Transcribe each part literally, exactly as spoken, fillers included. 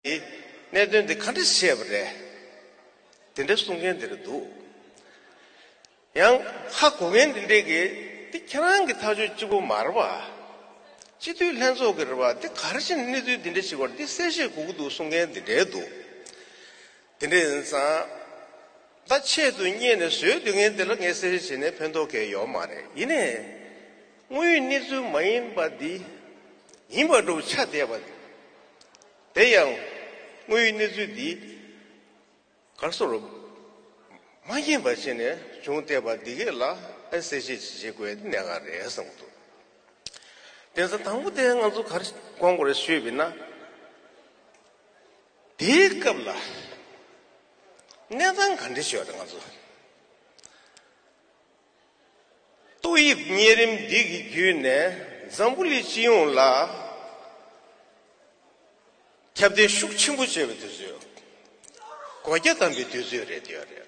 གི་གནད་དོན་དེ་ག་འདྲ་བཤད་པ་རེད། དེ་འདྲ་གསུང་མཁན་དེ་འདྲ་འདུག། ཡང་ཧ་གོ་མཁན་དེ་འདྲས་ཀྱིས་དེ་ཁྱེད་རང་གི་ཐག་གཅོད་གཅིག་པོ་མ་རེད་པ། སྤྱི་འཐུས་ལྷན་ཚོགས་ཀྱི་རེད་པ། དེ་ག་རེ་བྱས་ནས་གནས་ཚུལ་དེ་འདྲ་ཞིག་བར་དེ་གསལ་བཤད་དགོས་ཀྱི་འདུག་གསུང་མཁན་དེ་འདྲས་འདུག། དེ་འདྲ་ཡིན་ཙང་། ད་ཆེད་དུ་གཉེར་ནས་བཟོས་སྡོད་མཁན་དེ་ལ་ངས་གསལ་བཤད་བྱས་ནས་ཕན་ཐོགས་གང་ཡང་ཡོད་མ་རེད། ཡིན་ནའི། དངོས་ཡོད་གནས་ཚུལ་མ་ཡིན་པ་འདི་ཡིན་པ་འདྲ་བོ་ཆགས་བསྡད་པ་དེ་ཡང་དངོས་ཡོད་གནས་ཚུལ་འདི་ག་རེ་ཟེར། མ་ཡིན་པ་བྱས་ནས་བྱུང་བསྡད་པ་འདི་གས་ལ་ཨ་གསལ་བཤད་བྱེད་དགོས་ཡ་དེ་གནད་འགག་རེད་བསམ་གྱི་འདུག། དེ་ཚོ་དང་པོ་དེ་ང་ཚོ་ག་རེ་དགོངས་དགོས་རེད་ཞུས་པ་ཡིན་ན། དེའི་སྐབས་ལ་གནས་སྟངས་ག་འདྲ་ཞིག་ཡོད་རེད། ང་ཚོ་ཏོག་དབྱིབས་གཉན་རིམས་འདི་གི་བརྒྱུད་ནས་འཛམ་བུ་གླིང་སྤྱི་ཡོངས་ལ་ཁྱབ་གདལ་ཤུགས་ཆེན་པོ་བྱས་པའི་དུས་ཚོད། སྒོ་རྒྱ་བསྡམས་པའི་དུས་ཚོད་རེད་དེ་ཡོད་རེད།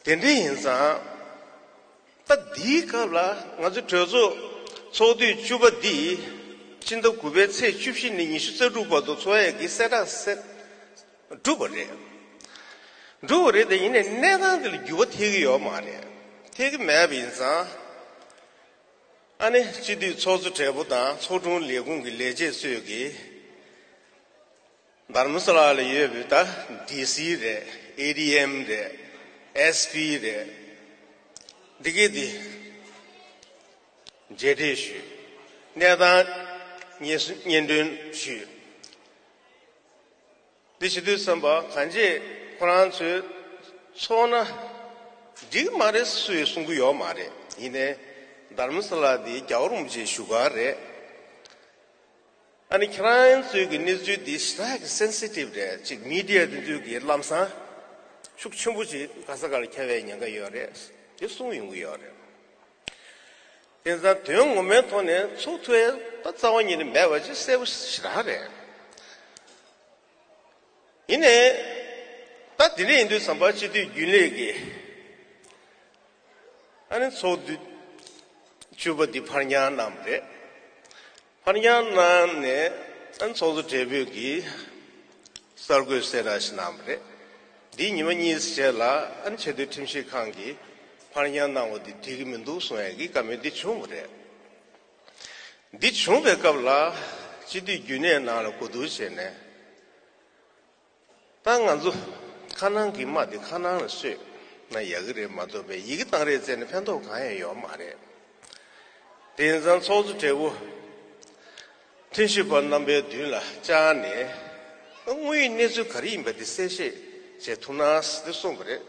དེ་འདྲ་ཡིན་ཙང་། ད་འདིའི་སྐབས་ལ་ང་ཚོ་གྲོས་ཚོགས་ཚོགས་དུས་བཅུ་པ་འདི་སྤྱི་ཟླ་དགུ་པའི་ཚེས་བཅུ་བཞི་ནས་ཉི་ཤུ་རྩ་དྲུག་བར་དུ་འཚོགས་ཡས་ཀྱི་གསལ་བསྒྲགས་གསལ་གྲུབ་པ་རེད། གྲུབ་པ་རེད་དེ་ཡིན་ནའི་གནས་སྟངས་འདི་ལ་འགྱུར་བ་ཐེབས་ཀྱི་ཡོད་མ་རེད། ཐེབས་ཀྱི་མེད་པ་ཡིན་ཙང་། ཨ་ནི་སྤྱི་འཐུས་ཚོགས་གཙོ་སྦྲེལ་པོ་དང་ཚོགས་དྲུང་ལས་ཁུངས་ཀྱི་ལས་བྱེད་ཚོས་ཀྱིས་དྷར་མ་ས་ལ་ལ་ཡོད་པའི་ད་ཌི་སི་རེད། ཨེ་ཌི་ཨེམ་རེད། ཨེས་པི་རེད། འདི་གས་འདི་མཇལ་འཕྲད་ཞུས། གནས་སྟངས་སྙན་སྙན་སྒྲོན་ཞུས། འདི་བྱེད་དུས་ཙམ་པ་གང་ཅི་ཁོ་རང་ཚོས་ཚོགས་ན་འགྲིག་མ་རེད་སུས་གསུང་གི་ཡོད་མ་རེད། ཡིན་ནའི་དྷར་མ་ས་ལ་འདི་རྒྱལ་བ་རིན་པོ་ཆེའི་བཞུགས་སྒར་རེད། ཨ་ནི་ཁྱེད་རང་ཚོའི་གི་གནས་ཚུལ་འདི་ཞེ་དྲག་གི་སེན་སི་ཊིབ་རེད། ཅིག་མི་ཌི་ཡ་འདི་ཚོའི་གི་ལམ་སང་ཤུགས་ཆེན་པོ་ཅིག་ག་ས་ག་ལ་ཁྱབ་པའི་ཉེན་ཁ་ཡོད་རེད། དེ་གསུངས་ཡོང་གི་ཡོད་རེད། དེ་ཙང་དོན་ངོ་མའི་ཐོག་ནས་ཚོགས་ཐུབ་ཡ་ད་རྩ་བ་ཉིད་ནས་མེད་པ་ཅིག་གསལ་པོ་ཞེ་དྲག་རེད། ཡིན་ནའི། ད་དེ་འདྲ་ཡིན་དུས་ཙམ་པ་སྤྱི་འཐུས་རྒྱུན་ལས་ཀྱིས་ཨ་ནི་ཚོགས་དུས་བཅུ་པ་འདི་ཕར་འགྱངས་གནང་བ་རེད། ཕར་འགྱངས་གནང་ནས་ཨ་ནི་ཚོགས་གཙོ་སྦྲེལ་པོས་ཀྱིས་གསར་འགོད་གསལ་བསྒྲགས་ཤིག་གནང་བ་རེད། འདིའི་ཉི་མ་གཉིས་རྗེས་ལ་ཨ་ནི་ཆེས་མཐོའི་ཁྲིམས་ཞིབ་ཁང་གིས་ཕར་འགྱངས་གནང་བ་འདི་འགྲིག་གི་མི་འདུག་གསུང་ཡ་གི་བཀའ་མོལ་འདི་བྱུང་བ་རེད། འདི་བྱུང་བའི་སྐབས་ལ་སྤྱི་འཐུས་རྒྱུན་ལས་ནང་ལ་གོ་བསྡུར་བྱས་ནས། ད་ང་ཚོ་ཁ་ནང་གི་རྨ་དེ་ཁ་ནང་ལ་གསོས་ན་ཡག་གི་རེད་མ་གཏོགས་པའི་ཡི་གེ་བཏང་རེས་བཙལ་ནས་ཕན་ཐོགས་གང་ཡང་ཡོད་མ་རེད། དེ་ཡིན་ཙང་ཚོགས་གཙོ་སྦྲེལ་པོ་ཁྲིམས་ཞིབ་པ་རྣམ་པའི་མདུན་ལ་བཅར་ནས་དངོས་ཡོད་གནས་ཚུལ་ག་རེ་ཡིན་པ་དེ་གསལ་བཤད་བྱེད་ཐུབ་ན་ཟེར་གསུངས་པ་རེད།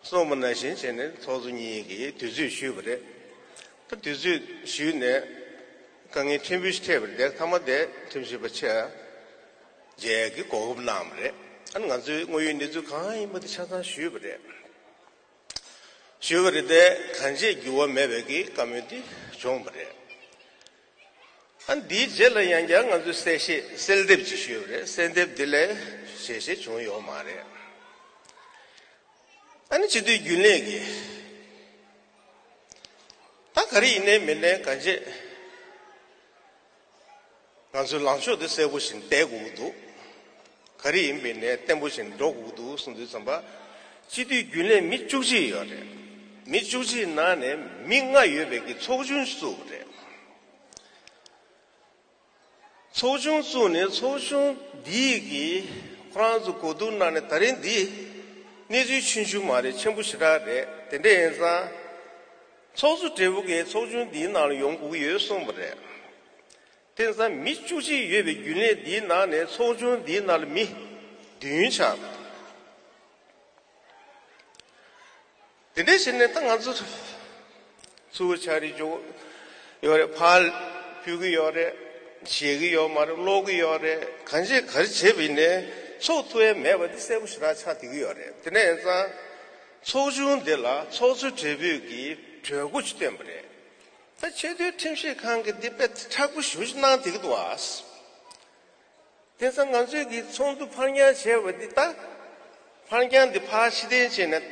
གསུངས་པ་ནང་བཞིན་བྱས་ནས་ཚོགས་གཙོ་གཉིས་ཀྱིས་དུས་ཚོད་ཞུས་པ་རེད། ད་དུས་ཚོད་ཞུས་ནས་དཀའ་ངལ་ཕྲན་བུ་ཞིག་འཕྲད་པ་རེད། དེ་མཐའ་མ་དེ་ཁྲིམས་ཞིབ་པ་ཆེ་མཇལ་གྱི་གོ་སྐབས་གནང་བ་རེད། ཨ་ནི་ང་ཚོའི་དངོས་ཡོད་གནས་ཚུལ་གང་ཡིན་པ་དེ་ཆ་ཚང་ཞུས་པ་རེད། ཞུས་པ་རེད་དེ་གང་ཅིའི་འགྱུར་བ་མེད་པའི་གི་བཀའ་མོལ་དེ་བྱུང་བ་རེད། ཨ་ནི་འདིའི་རྗེས་ལ་ཡང་བསྐྱར་ང་ཚོས་གསལ་བཤད་གསལ་འདེབས་ཅིག་ཞུས་པ་རེད། གསལ་འདེབས་འདི་ལས་ཞལ་བཞེས་བྱུང་ཡོད་མ་རེད། ཨ་ནི་སྤྱི་འཐུས་རྒྱུན་ལས་ཀྱིས་ད་ག་རེ་ཡིན་ནའི་མིན་ནའི་གང་བྱེད་ང་ཚོའི་ལངས་ཕྱོགས་འདི་གསལ་པོ་ཞིག་བསྡད་དགོས་ཀྱི་འདུག། ག་རེ་ཡིན་པའི་ནས་བརྟན་པོ་ཞིག་འགྲོ་དགོས་འདུག་གསུངས་དུས་ཙམ་པ། སྤྱི་འཐུས་རྒྱུན་ལས་མི་བཅུ་གཅིག་ཡོད་རེད། མི་བཅུ་གཅིག་ནང་ནས་མི་ལྔ་ཡོད་པའི་གི་ཚོགས་ཆུང་བཙུགས་པ་རེད། ཚོགས་ཆུང་བཙུགས་ནས་ཚོགས་ཆུང་འདིས་གི་ཁོ་རང་ཚོ་གོ་བསྡུར་གནང་ནས་ད་རིང་འདི་གནས་ཚུལ་ཆུང་ཆུང་མ་རེད། ཆེན་པོ་ཞེ་དྲག་རེད། དེ་འདྲ་ཡིན་ཙང་ཚོགས་གཙོ་སྦྲེལ་པོ་གིས་ཚོགས་ཆུང་འདིའི་ནང་ལ་ཡོང་དགོས་ཀྱི་ཡོད་གསུངས་པ་རེད། དེང་སང་མི་བཅུ་གཅིག་ཡོད་པའི་རྒྱུན་ལས་འདིའི་ནང་ནས་ཚོགས་ཆུང་འདིའི་ནང་ལ་མི་བདུན་ཆགས། དེ་འདྲ་བྱས་ནས་ད་ང་ཚོ་ཚུར་ཕྱག་བྲིས་འཇོག་ཡོད་རེད། ཕར་ཕུལ་གྱི་ཡོད་རེད། བཞེས་ཀྱི་ཡོད་མ་རེད། ཀློག་གི་ཡོད་རེད། གང་བྱེད་ག་རེ་བྱས་པ་ཡིན་ནའི་ཚོགས་ཐུབ་ཡ་མེད་པ་འདི་གསལ་པོ་ཞེ་དྲག་ཆགས་བསྡད་ཀྱི་ཡོད་རེད། དེ་འདྲ་ཡིན་ཙང་ཚོགས་ཆུང་འདི་ལ་ཚོགས་གཙོ་སྦྲེལ་པོས་ཀྱིས་གྲོས་འགོ་ཅིག་བཏོན་པ་རེད། ད་ཆེས་མཐོའི་ཁྲིམས་ཞིབ་ཁང་གིས་འདི་དཔེ་མཁྲེགས་པོ་ཞེ་པོ་ཅིག་གནང་བསྡད་ཀྱི་འདུག་ཨ། དེང་སང་ང་ཚོས་ཀྱི་ཚོགས་འདུ་ཕར་འགྱངས་བྱས་པ་འདི་ད། ཕར་འགྱངས་འདི་ཕར་ཕྱིར་འཐེན་བྱས་ནས་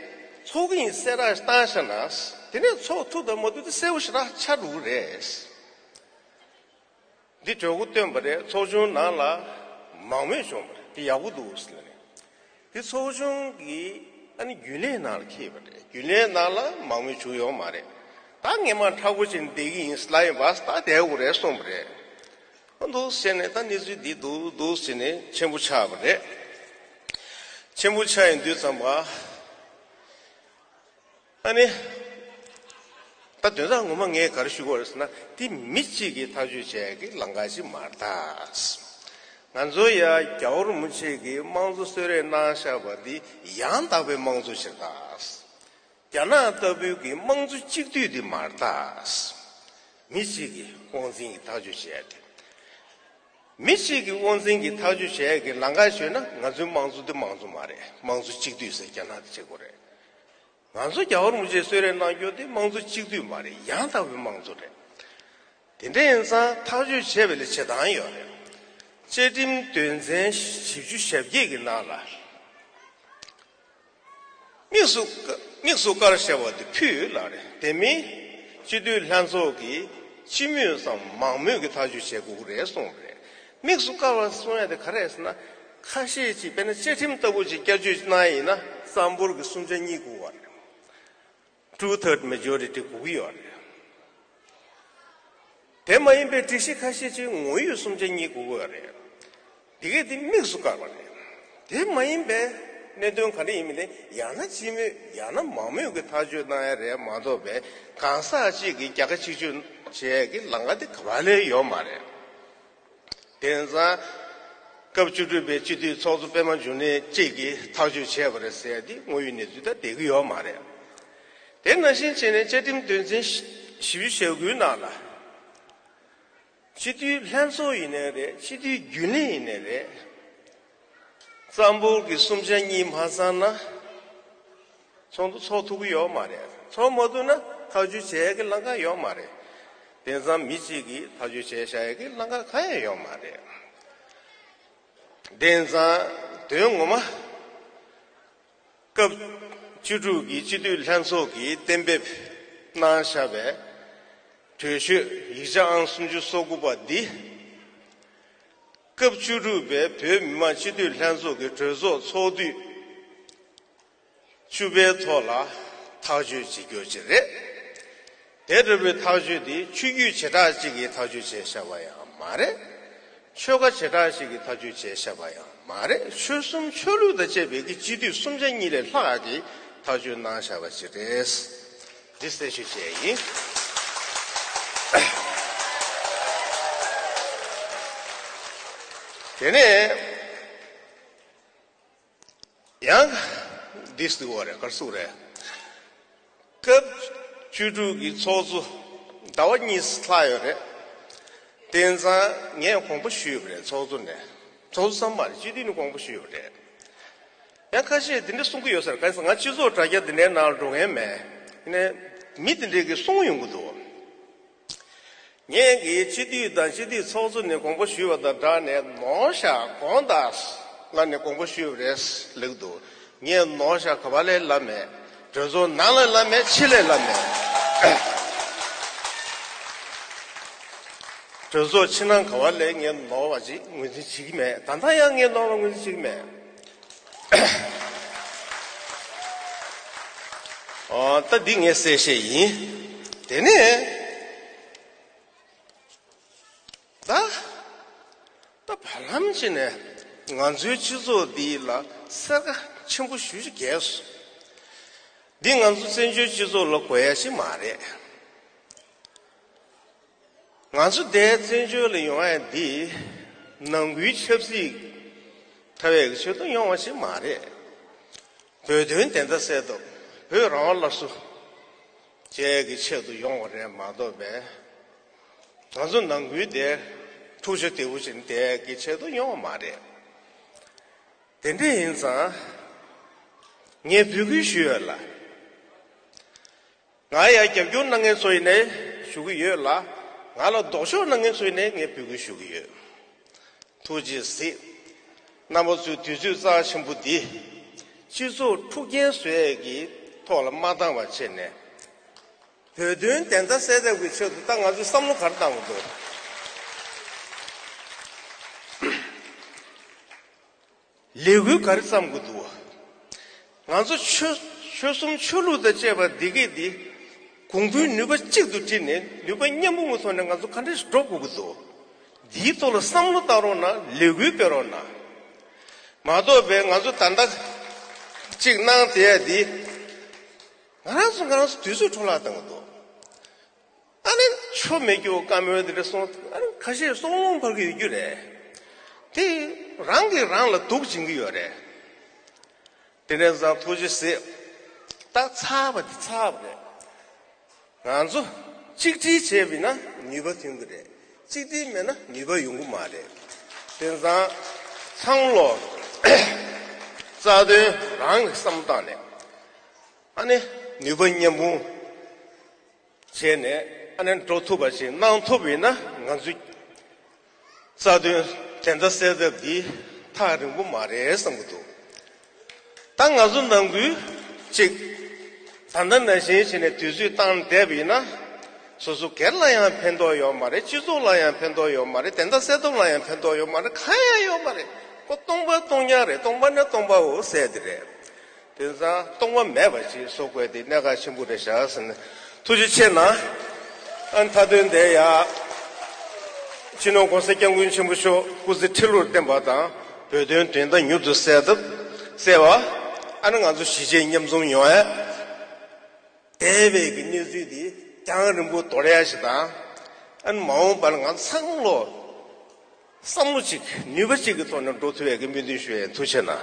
ཚོགས་ཀྱི་ཡིན་གསལ་བསྒྲགས་བཏང་བཞག་ན། དེ་ནས་ཚོགས་ཐུབ་དང་མ་ཐུབ་དེ་གསལ་པོ་ཞེ་དྲག་ཆགས་འགྲོ་གི་རེད། འདི་གྲོས་འགོ་བཏོན་པ་རེད། ཚོགས་ཆུང་ནང་ལ་མང་མོས་བྱུང་བ་རེད། འདི་ཡག་པོ་འདུག་ཟེར་ནས། འདི་ཚོགས་ཆུང་གི་ཨ་ནི་རྒྱུན་ལས་ནང་ལ་འཁེལ་བ་རེད། རྒྱུན་ལས་ནང་ལ་མང་མོས་བྱུང་ཡོད་མ་རེད། ད་ངས་མ་མཁྲེགས་པོ་བྱས་ནས་བསྡད་ཀྱི་ཡིན་ལབ་ཡིན་པ། ད་བསྡད་དགོས་རེད་གསུངས་པ་རེད། ཨ་འདུག་ཟེར་ནས་ད་གནས་ཚུལ་འདི་འདུག་འདུག་ཟེར་ནས་ཆེན་པོ་ཆགས་པ་རེད། ཆེན་པོ་ཆགས་ཡིན་དུས་ཙམ་པ། ཨ་ནི། ད་དོན་དག་ངོ་མ་ངས་ག་རེ་ཞུ་དགོས་རེད་ཟེར་ན། འདི་མི་གཅིག་གིས་ཐག་གཅོད་བྱེད་ཀྱི་ལམ་ཁ་ཞིག་མ་རེད་ད། ང་ཚོ་ཡ་རྒྱལ་བ་རིན་པོ་ཆེ་གིས་དམངས་གཙོ་གསོལ་རས་གནང་བཞག་པ་འདི་ཡང་དག་པའི་དམངས་གཙོ་ཞིག་རེད་ད། རྒྱ་ནག་ལྟ་བུའི་གི་དམངས་གཙོ་གཅིག་སྡུད་འདི་མ་རེད་ད། མི་གཅིག་གི་དབང་འཛིན་གྱིས་ཐག་གཅོད་བྱེད་ཡ་དེ། མི་གཅིག་གི་དབང་འཛིན་གྱིས་ཐག་གཅོད་བྱེད་ཡ་གི་ལམ་ཁ་ཞོལ་ན། ང་ཚོའི་དམངས་གཙོ་འདི་དམངས་གཙོ་མ་རེད། དམངས་གཙོ་གཅིག་སྡུད་ཟེར་རྒྱ་ནག་དེ་བྱེད་དགོས་རེད། ང་ཚོ་རྒྱལ་བ་རིན་པོ་ཆེས་གསོལ་རས་གནང་རྒྱུ་དེ་དམངས་གཙོ་གཅིག་སྡུད་མ་རེད། ཡང་དག་པའི་དམངས་གཙོ་རེད། དེ་འདྲ་ཡིན་ཙང་ཐག་གཅོད་བྱེད་པ་ལ་བྱེད་སྟངས་ཡོད་རེད། བཅའ་ཁྲིམས་དོན་ཚན་བཞི་བཅུ་ཞེ་བརྒྱད་ཀྱི་ནང་ལ། དམིགས་སུ་དམིགས་སུ་བཀར་བྱ་བ་དེ་ཕུད་ལབ་རེད། དེ་མིན་སྤྱི་འཐུས་ལྷན་ཚོགས་ཀྱིས་སྤྱི་མོས་སམ་མང་མོས་ཀྱི་ཐག་གཅོད་བྱེད་དགོས་ཀྱི་རེད་གསུངས་པ་རེད། དམིགས་སུ་བཀར་བ་གསུང་ཡ་དེ་ག་རེ་རེད་ཟེར་ན། ཁ་ཤས་ཀྱིས་དཔེར་ན་བཅའ་ཁྲིམས་ལྟ་བུ་ཅིག་བསྐྱར་བཅོས་གནང་ཡིན་ན་རྩ་འབོར་གྱི་གསུམ་ཆ་གཉིས་དགོས་པ་རེད། Two third majority དགོས་ཀྱི་ཡོད་རེད། དེ་མ་ཡིན་པའི་སྒྲིག་གཞི་ཁ་ཤས་ཅིག་ངོ་ཡོད་གསུམ་ཆ་གཉིས་དགོས་ཀྱི་ཡོད་རེད། དེ་གས་དེ་དམིགས་སུ་བཀར་བ་རེད། དེ་མ་ཡིན་པའི་གནད་དོན་ག་རེ་ཡིན་མིན་དེ་ཡང་ན་སྤྱི་མོས་ཡང་ན་མང་མོས་ཀྱི་ཐག་གཅོད་གནང་ཡ་རེད་མ་གཏོགས་པའི་གང་ཟག་གཅིག་གིས་རྒྱལ་ཁ་གཅིག་གཅོད་བྱེད་ཡ་གི་ལམ་ཁ་དེ་ག་པ་ལ་ཡོད་མ་རེད། དེང་སང་སྐབས་བཅུ་དྲུག་པའི་སྤྱི་འཐུས་ཚོགས་གཙོ་པད་མ་འབྱུང་གནས་གཅིག་གིས་ཐག་གཅོད་བྱས་པ་རེད་ཟེར་ཡ་དེ་དངོས་ཡོད་གནས་ཚུལ་དང་འགལ་གྱི་ཡོད་མ་རེད། དེ་ནང་བཞིན་བྱས་ནས་བཅའ་ཁྲིམས་དོན་ཚན་བཞི་བཅུ་ཞེ་དགུའི་ནང་ལ། སྤྱི་འཐུས་ལྷན་ཚོགས་ཡིན་ནའི་རེད། སྤྱི་འཐུས་རྒྱུན་ལས་ཡིན་ནའི་རེད། རྩ་འབོར་གྱི་གསུམ་ཆ་གཉིས་མ་ཚང་ན། ཚོགས་འདུ་ཚོགས་ཐུབ་ཀྱི་ཡོད་མ་རེད། ཚོགས་མ་ཐུབ་ན་ཐག་གཅོད་བྱེད་ཡ་གི་ལམ་ཁ་ཡོད་མ་རེད། དེང་སང་མི་གཅིག་གིས་ཐག་གཅོད་བྱས་བཞག་ཡ་གི་ལམ་ཁ་གང་ཡང་ཡོད་མ་རེད། དེང་སང་དོན་ངོ་མ། སྐབས་བཅུ་དྲུག་གི་སྤྱི་འཐུས་ལྷན་ཚོགས་ཀྱིས་གཏན་འབེབས་གནང་བཞག་པའི་གྲོས་ཆོད་ཡིག་ཆ་ཨང་སུམ་ཅུ་སོ་དགུ་པ་འདི། སྐབས་བཅུ་དྲུག་པའི་བོད་མི་མང་སྤྱི་འཐུས་ལྷན་ཚོགས་ཀྱི་གྲོས་ཚོགས་ཚོགས་དུས་བཅུ་པའི་ཐོག་ལ་ཐག་གཅོད་བྱེད་རྒྱུ་ཅིག་རེད། དེ་ལྟ་བུའི་ཐག་གཅོད་འདི་ཆོས་བརྒྱུད་བྱེ་བྲག་ཅིག་གིས་ཐག་གཅོད་བྱས་བཞག་པ་ཡང་མ་རེད། ཆོལ་ཁ་བྱེ་བྲག་ཅིག་གིས་ཐག་གཅོད་བྱས་བཞག་པ་ཡང་མ་རེད། ཆོལ་གསུམ་ཆོས་ལུགས་དང་བཅས་པའི་གི་སྤྱི་འཐུས་གསུམ་ཆ་གཉིས་ལས་ལྷག་གིས་ཐག་གཅོད་གནང་བཞག་པ་ཅིག་རེད། འདི་གསལ་ཞུ་བྱས་ཡིན། དེ་ནས། ཡང་། འདི་ཟེར་བ་རེད། ག་རེ་ཟེར་རེད། སྐབས་བཅུ་དྲུག་གི་ཚོགས་གཙོ་ཟླ་བ་གཉིས་ལྷག་ཡོད་རེད། དེང་སང་ངས་དགོངས་པ་ཞུས་པ་རེད། ཚོགས་གཙོ་ནས། ཚོགས་གཙོ་ཙམ་མ་རེད། སྤྱི་འཐུས་ནས་དགོངས་པ་ཞུས་པ་རེད། ཡང་ཁ་ཤས་འདི་འདྲ་གསུང་གི་ཡོད་ས་རེད། ག་རེ་ཟེར་ང་སྤྱི་ཚོགས་དྲ་རྒྱ་འདི་འདྲའི་ནང་ལ་འགྲོ་མཁན་མེད། ཡིན་ནའི་མི་འདི་འདྲས་ཀྱིས་གསུང་ཡོང་གི་འདུག་ངས་ཀྱིས་སྤྱི་འཐུས་དང་སྤྱི་འཐུས་ཚོགས་གཙོ་ནས་དགོངས་པ་ཞུས་པ་དང་སྦྲགས་ནས་ནོར་ཤག་དགོངས་དག་ལབ་ནས་དགོངས་པ་ཞུས་པ་རེད་ལབ་འདུག་ངས་ནོར་ཤག་ག་པ་ལས་ལབ་མེད། གྲོས་ཚོགས་ནང་ལ་ལབ་མེད། ཕྱི་ལ་ལབ་མེད། གྲོས་ཚོགས་ཕྱི་ནང་ག་པ་ལས་ངས་ནོར་བ་ཅིག་ངོས་འཛིན་བྱེད་ཀྱི་མེད། ད་ལྟ་ཡང་ངས་ནོར་བ་ངོས་འཛིན་བྱེད་ཀྱི་མེད། ཨོ། ད་འདི་ངས་གསལ་བཤད་ཡིན། དེ་ནས་ད་ད་བར་ལམ་ཅིག་ནས་ང་ཚོའི་སྤྱི་ཚོགས་འདི་ལ་སེར་ཁ་ཆེན་པོ་ཞེ་པོ་ཅིག་རྒྱས་སོང་། འདི་ང་ཚོ་བཙན་བྱོལ་སྤྱི་ཚོགས་ལ་དགོས་ཡ་ཞིག་མ་རེད། ང་ཚོ་འདིར་བཙན་བྱོལ་ལ་ཡོང་ཡ་འདི་ནང་ཁུལ་ཆབ་སྲིད་འཐབ་ཡ་གི་ཆེད་དུ་ཡོང་བ་ཞིག་མ་རེད། བོད་དོན་བདེན་མཐའ་གསལ་ཐབས། བོད་རང་དབང་སླར་གསོ་བྱེད་ཡ་གི་ཆེད་དུ་ཡོང་བ་རེད་མ་གཏོགས་པས། ང་ཚོ་ནང་ཁུལ་འདིར་འཁྲུག་ཆ་དོད་པོ་ཞིག་བསྡད་ཡ་གི་ཆེད་དུ་ཡོང་བ་མ་རེད། དེ་འདྲ་ཡིན་ཙང་ངས་འབོད་སྐུལ་ཞུ་ཡ་ལ། ང་ཡ་རྒྱབ་སྐྱོར་གནང་མཁན་ཚོ་ཡིན་ནའི་ཞུ་གི་ཡོད་ལ། ང་ལ་ལྡོག་ཕྱོགས་གནང་མཁན་ཚོ་ཡིན་ནའི་ངས་འབོད་སྐུལ་ཞུ་གི་ཡོད། ཐུགས་རྗེ་གཟིགས། རྣམ་པ་ཚོས་དུས་ཚོད་རྩ་ཆེན་པོ་འདི་སྤྱི་ཚོགས་འཁྲུག་རྐྱེན་བཟོ་ཡས་ཀྱི་ཐོག་ལ་མ་བཏང་བ་བྱས་ནས། བོད་དོན་བདེན་མཐའ་གསལ་ཐབས་ཀྱི་ཆེད་དུ་ད་ང་ཚོས་བསམ་བློ་ག་རེ་བཏང་དགོས་འདུག་ལས་འགུལ་ག་རེ་བརྩམས་དགོས་འདུག་ང་ཚོ་ཆོལ་ཆོལ་གསུམ་ཆོས་ལུགས་དང་བཅས་པ་འདི་གས་འདི་གོང་བུའི་ནུས་པ་གཅིག་ཏུ་བསྒྲིལ་ནས་ནུས་པ་མཉམ་སྤུངས་ཀྱི་ཐོག་ནས་ང་ཚོ་ག་འདྲས་འགྲོ་དགོས་ཀྱི་འདུག་འདིའི་ཐོག་ལ་བསམ་བློ་བཏང་རོགས་གནང་། ལས་འགུལ་སྤེལ་རོགས་གནང་། མ་གཏོགས་པའི་ང་ཚོ་ད་ལྟ་གཅིག་གནང་བསྡད་ཡ་འདི་ང་རང་ཚོ་ང་རང་ཚོ་དུས་ཚོད་འཕྲོ་བརླག་བཏང་གི་འདུག་ཨ་ནི་ཆོ་མེད་རྒྱུ་བཀའ་མོལ་དེ་འདྲ་སོང་། ཨ་ནི་ཁ་ཤས་སྲོག་རླུང་འཕར་གྱི་ཡོད་རྒྱུ་རེད། དེ་རང་གིས་རང་ལ་སྡུག་སྦྱིན་གྱི་ཡོད་རེད། དེ་འདྲ་ཙང་ཐུགས་རྗེ་གཟིགས། ད་ཚར་བ་དེ་ཚར་བ་རེད། ང་ཚོ་གཅིག་སྒྲིལ་བྱས་པ་ཡིན་ན་ནུས་པ་ཐོན་གྱི་རེད། གཅིག་སྒྲིལ་མེད་ན་ནུས་པ་ཡོང་གི་མ་རེད། དེ་ཙང་ཚང་མ་ལོ་རྩ་དོན་རང་གི་བསམ་བློ་བཏང་ནས་ཨ་ནི་ནུས་པ་མཉམ་སྤུངས་བྱས་ནས་ཨ་ནི་འགྲོ་ཐུབ་པ་ཞིག་གནང་ཐུབ་པ་ཡིན་ན་ང་ཚོའི་རྩ་དོན་བདེན་མཐའ་གསལ་ཐབས་འདི་ཐག་རིང་པོ་མ་རེད་བསམ་གྱི་འདུག་ད་ང་ཚོ་ནང་ཁུལ་གཅིག་ད་ལྟ་ནང་བཞིན་བྱས་ནས་དུས་ཚོད་བཏང་བསྡད་པ་ཡིན་ན་སོ་སོ་སྒེར་ལ་ཡང་ཕན་ཐོགས་ཡོད་མ་རེད། སྤྱི་ཚོགས་ལ་ཡང་ཕན་ཐོགས་ཡོད་མ་རེད། བདེན་མཐའ་གསལ་ཐབས་ལ་ཡང་ཕན་ཐོགས་ཡོད་མ་རེད། གང་ཡང་ཡོད་མ་རེད། ཁོ་སྟོང་པ་སྟོང་རྐྱང་རེད། སྟོང་པ་ནི་སྟོང་པའོ་ཟེར་དེ་རེད། དེང་སང་སྟོང་པ་མེད་པ་ཞིག་བཟོ་དགོས་དེ་གནད་འགག་ཆེན་པོ་རེད་ཤག་ཟེར་ནས་ཐུགས་རྗེ་ཆེ་གནང་། ཨ་ནི་མཐའ་དོན་དེ་ཡ། སྤྱི་ནོར་༸གོང་ས་༸སྐྱབས་མགོན་ཆེན་པོ་མཆོག་སྐུ་ཚེ་ཁྲི་ལོར་བརྟན་པ་དང་བོད་དོན་བདེན་མཐའ་མྱུར་དུ་གསལ་ཐབས་གསལ་བ། ཨ་ནི་ང་ཚོ་གཞིས་བྱེས་མཉམ་འཛོམས་ཡོང་ཡ། འདས་པའི་གི་གནས་ཚུལ་དེ་རྒྱང་རིང་པོ་དོར་ཡ་ཞིག་དང་། ཨ་ནི་མ་འོངས་པར་ང་ཚང་ལོ་བསམ་བློ་གཅིག་ནུས་པ་གཅིག་གི་ཐོག་ནས་འགྲོ་ཐུབ་ཡ་གི་སྨོན་འདུན་ཞུ་ཡ་ཡིན། ཐུགས་རྗེ་ཆེ་གནང་།